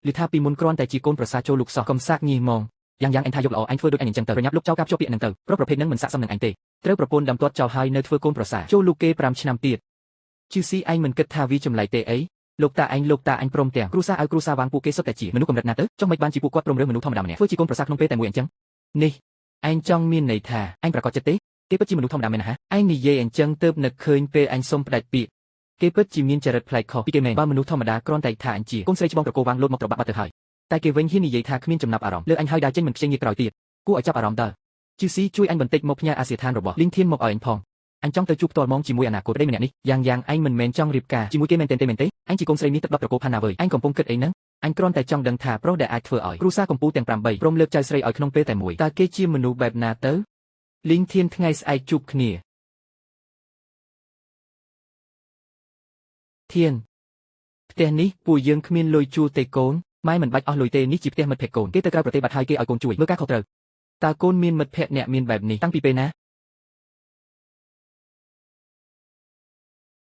ឮថាពីមុនគ្រាន់តែជាកូនប្រសាចូលលោកសោះកំសាកញីហ្មងយ៉ាងយ៉ាងអញថាយកល្អអញធ្វើដូចអញអញ្ចឹងទៅប្រញាប់លុបចោលការភ្ជាប់ពាក្យហ្នឹងទៅប្រុសប្រភេទហ្នឹងមិនស័ក្តិសមនឹងអញទេត្រូវប្រពន្ធដំទាត់ចោលហើយនៅធ្វើកូនប្រសាចូលលោកគេ5ឆ្នាំទៀតជឺស៊ីឯងមិនគិតថាវាចម្លែកទេអីលោកតាឯងលោកតាអញព្រមទាំងគ្រួសារឲ្យគ្រួសារវាងពួកគេសុទ្ធតែជាមនុស្សកម្រិតណាទៅចុះមិនបានជាពួកគាត់ព្រមរើសមនុស្សធម្មតាម្នាក់ធ្វើជាកូនប្រសាក្នុងពេលតែមួយអញ្ចឹងនេះឯងចង់មានន័យថាឯងប្រកាសចិត្តទេគេពិតជាមនុស្សធម្មតាមែនណាឯងនិយាយអញ្ចឹងទៅនឹកឃើញពេលអញសុំផ្ដាច់ពាក្យគេពិតជាមានចរិតប្លែកខុសពីគេមែនបើមនុស្សធម្មតាគ្រាន់តែថាអញជាកូនស្រីច្បងត្រកូលវាងលោតមកត្របាក់បាត់ទៅហើយតែគេវិញហ៊ាននិយាយថាគ្មានចំណាប់អារម្មណ៍លើអញហើយដើរចេញមិនខ្ចីងាកក្រោយទៀតគួរឲ្យចាប់អារម្មណ៍តើជឺស៊ីជួយអញបន្តិចមកផ្ញើអាសយដ្ឋានរបស់លីងធានមកឲ្យអញផងអញចង់ទៅជួបផ្ទាល់ហ្មងជាមួយអនាគតប្តីម្នាក់នេះយ៉ាងយ៉ាងឯងមិនមែនចង់រៀបការជាមួយគេមែនទេមែនទេឯងជាកូនស្រីនេះទឹកដប់ត្រកូលផាណាវើយឯងកំពុងគិតអីហ្នឹងអញគ្រាន់តែចង់ដឹងថាប្រុសដែលអាចធ្វើឲ្យគ្រួសារកំពូលទាំង8ព្រមលើកចៅស្រីឲ្យក្នុងពេលតែមួយតើគេជាមនុស្សបែបណាទៅលីងធានថ្ងៃស្អែកជួបគ្នាធានផ្ទះនេះពួកយើងគ្មានលុយជួលទេកូនម៉ែមិនបាច់អស់លុយទេនេះជាផ្ទះមិត្តភក្តិកូនគេទៅក្រៅប្រទេសបាត់ហើយគេឲ្យកូនជួយមើលការខុសត្រូវតើកូនមានមិត្តភក្តិអ្នកមានបែបនេះតាំងពីពេលណា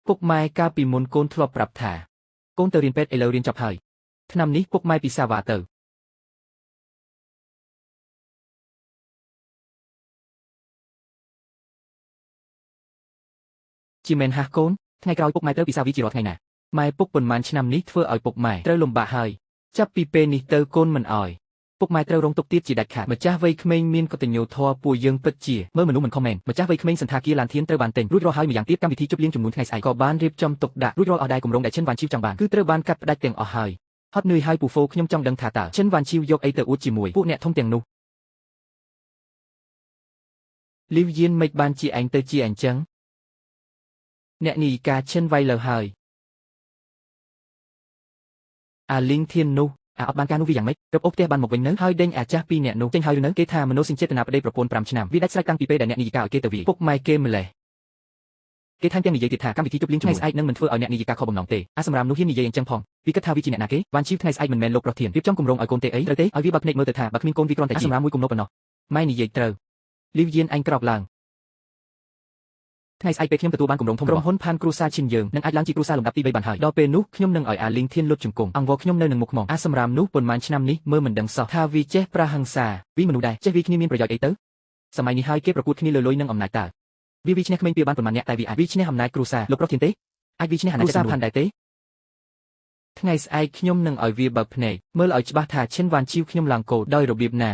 ពុកម៉ែកាលពីមុនកូនធ្លាប់ប្រាប់ថាកូនទៅរៀនពេទ្យឥឡូវរៀនចប់ហើយឆ្នាំនេះពុកម៉ែពិសាវ៉ាទៅជាមែនហាស់កូនថ្ងៃក្រោយពុកម៉ែត្រូវពិសាវីជារាល់ថ្ងៃណាម៉ែពុកប៉ុន្មានឆ្នាំនេះធ្វើឲ្យពុកម៉ែត្រូវលំបាកហើយចាប់ពីពេលនេះទៅកូនមិនអោយពុកម៉ែត្រូវរងទុក្ខទៀតជាដាច់ខាតម្ចាស់វ័យក្មេងមានកតញ្ញូធម៌ពួកយើងពិតជាមើលមនុស្សមិនខុសមែនម្ចាស់វ័យក្មេងសន្តាគារឡានធានត្រូវបានទិញរួចរាល់ហើយម្យ៉ាងទៀតកម្មវិធីជប់លៀងចំនួនថ្ងៃស្អែកក៏បានរៀបចំទុកដាក់រួចរាល់អស់ដែរគម្រោងដែលឈិនវ៉ាន់ជីវចង់បានគឺត្រូវបានកាត់ផ្ដាច់ទាំងអស់ហើយហត់នឿយហើយពូហ្វូខ្ញុំចង់ដឹងថាតើឈិនវ៉ាន់ជីវយកអីទៅអួតជាមួយពួកអ្នកធំទាំងនោះលីវយានមិនបានជាឯងទៅជាអញ្ចឹងអ្នកនាយិកាឈិនវៃលើហើយអាលីងធាននោះអាអត់បានការនោះវាយ៉ាងម៉េចរឹបអូសផ្ទះបានមកវិញនៅហើយដេញអាចាស់ពីរអ្នកនោះចេញហើយឬនៅគេថាមនោសញ្ចេតនាប្តីប្រពន្ធ5ឆ្នាំវាដាច់ស្រេចតាំងពីពេលដែលអ្នកនាយិកាឲ្យគេទៅវាពុកម៉ែគេម្លេះគេថែមទាំងនិយាយទៀតថាកម្មវិធីជប់លៀងថ្ងៃស្អែកនឹងមិនធ្វើឲ្យអ្នកនាយិកាខុសបំណងទេអាសម្រាមនោះហ៊ាននិយាយអញ្ចឹងផងវាគិតថាវាជាអ្នកណាគេបានជីវថ្ងៃស្អែកមិនមែនលោកប្រធានរៀបចំគម្រោងឲ្យកូនទេអីត្រូវទេឲ្យវាបើកភ្នែកមើលទៅថាបើគ្មានកូនវាគ្រាន់តែជាសម្រាមមួយគំនប់ប៉ុណ្ណោះម៉ែនិយាយត្រូវលីវយានអញក្រោកឡើងថ្ងៃស្អែកពេលខ្ញុំទទួលបានគម្រោងធំក្រុមហ៊ុនផានគ្រួសារឈិនយើងនឹងអាចឡើងជាគ្រួសារលំដាប់ទី3បានហើយដល់ពេលនោះខ្ញុំនឹងឲ្យអាលីងធានលុតជង្គង់អង្វរខ្ញុំនៅនឹងមុខខ្មងអាសម្រាមនោះប៉ុន្មានឆ្នាំនេះមើលមិនដឹងសោះថាវាចេះប្រាហឹង្សាវាមនុស្សដែរចេះវាគ្នាមានប្រយោជន៍អីទៅសម័យនេះហើយគេប្រកួតគ្នាលើលុយនិងអំណាចតើវាឈ្នះក្មេងពីបានប៉ុន្មានអ្នកតែវាអាចវាឈ្នះអំណាចគ្រួសារលោកប្រុសធានទេអាចវាឈ្នះអាណាចក្រគ្រួសារផានដែរទេថ្ងៃស្អែកខ្ញុំនឹងឲ្យវាបើកភ្នែកមើលឲ្យច្បាស់ថាឈិនវ៉ាន់ជីវខ្ញុំឡើងគោដោយរបៀបណា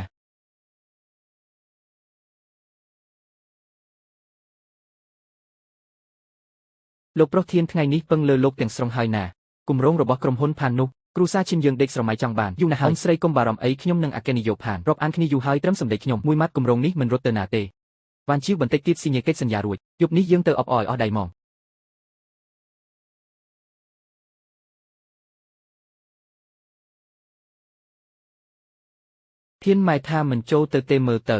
លោកប្រុសធានថ្ងៃនេះពឹងលើលោកទាំងស្រុងហើយណាគម្រោងរបស់ក្រុមហ៊ុនផាននោះគ្រួសារឈិនយើងដេកស្រមៃចង់បានយូរណាស់ហើយស្រីកុំបារម្ភអីខ្ញុំនឹងអគ្គនាយកផានរាប់អានគ្នាយូរហើយត្រឹមសម្ដេចខ្ញុំមួយម៉ាត់គម្រោងនេះមិនរត់ទៅណាទេវ៉ាន់ជីវបន្តិចទៀតស៊ីញ៉េកិច្ចសន្យារួចយប់នេះយើងទៅអបអរឲ្យអស់ដៃហ្មងធានម៉ែថាមិនចូលទៅទេមើលទៅ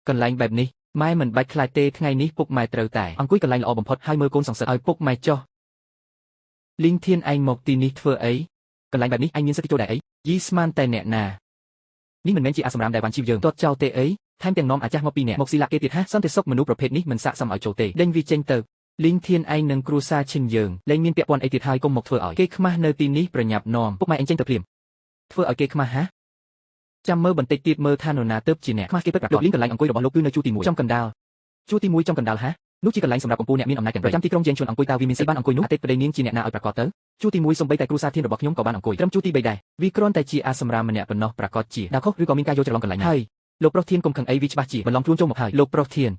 កន្លែងបែបនេះម៉ែមិនបាច់ខ្លាចទេថ្ងៃនេះពុកម៉ែត្រូវតែអង្គុយកន្លែងល្អបំផុតហើយមើលកូនសង្សិតឲ្យពុកម៉ែចុះលីងធានឯងមកទីនេះធ្វើអីកន្លែងបែបនេះឯងមានសិទ្ធិចូលដែរអីយីស្មានតែអ្នកណានេះមិនមែនជាអាសម្រាមដែលវ៉ាន់ជីវយើងទាត់ចោលទេអីថែមទាំងនាំអាចាស់មកពីរនាក់មកស៊ីលាក់គេទៀតហាសន្តិសុខមនុស្សប្រភេទនេះមិនស័ក្តិសមឲ្យចូលទេដេញវាចេញទៅលីងធានឯងនឹងគ្រួសារឈិនយើងលែងមានពាក់ព័ន្ធអីទៀតហើយកុំមកធ្វើឲ្យគេខ្មាស់នៅទីនេះប្រញាប់នាំពុកម៉ែឯងចេញទៅភ្លាមធ្វើឲ្យគេខ្មាស់ហាចាំមើលបន្តិចទៀតមើលថានរណាទៅជាអ្នកខ្មាស់គេពិតប្រាកដលោកលីងកន្លែងអង្គុយរបស់លោកគឺនៅជួរទី1ចំកណ្ដាលជួរទី1ចំកណ្ដាលហានោះជាកន្លែងសម្រាប់កំពូលអ្នកមានអំណាចទាំងប្រចាំទីក្រុងជាងជួនអង្គុយតើវាមានស្អីបានអង្គុយនោះអតីតប្តីនាងជាអ្នកណាឲ្យប្រាកដទៅជួរទី1សំបីតែគ្រួសារធានរបស់ខ្ញុំក៏បានអង្គុយត្រឹមជួរទី3ដែរវាគ្រាន់តែជាអាសម្រាមម្នាក់ប៉ុណ្ណោះប្រាកដជាដល់ខុសឬក៏មានការយល់ច្រឡំកន្លែងណាហើយលោកប្រុសធានកុំខឹងអីវាច្បាស់ជាបន្លំខ្លួនចូលមកហើយលោកប្រុសធាន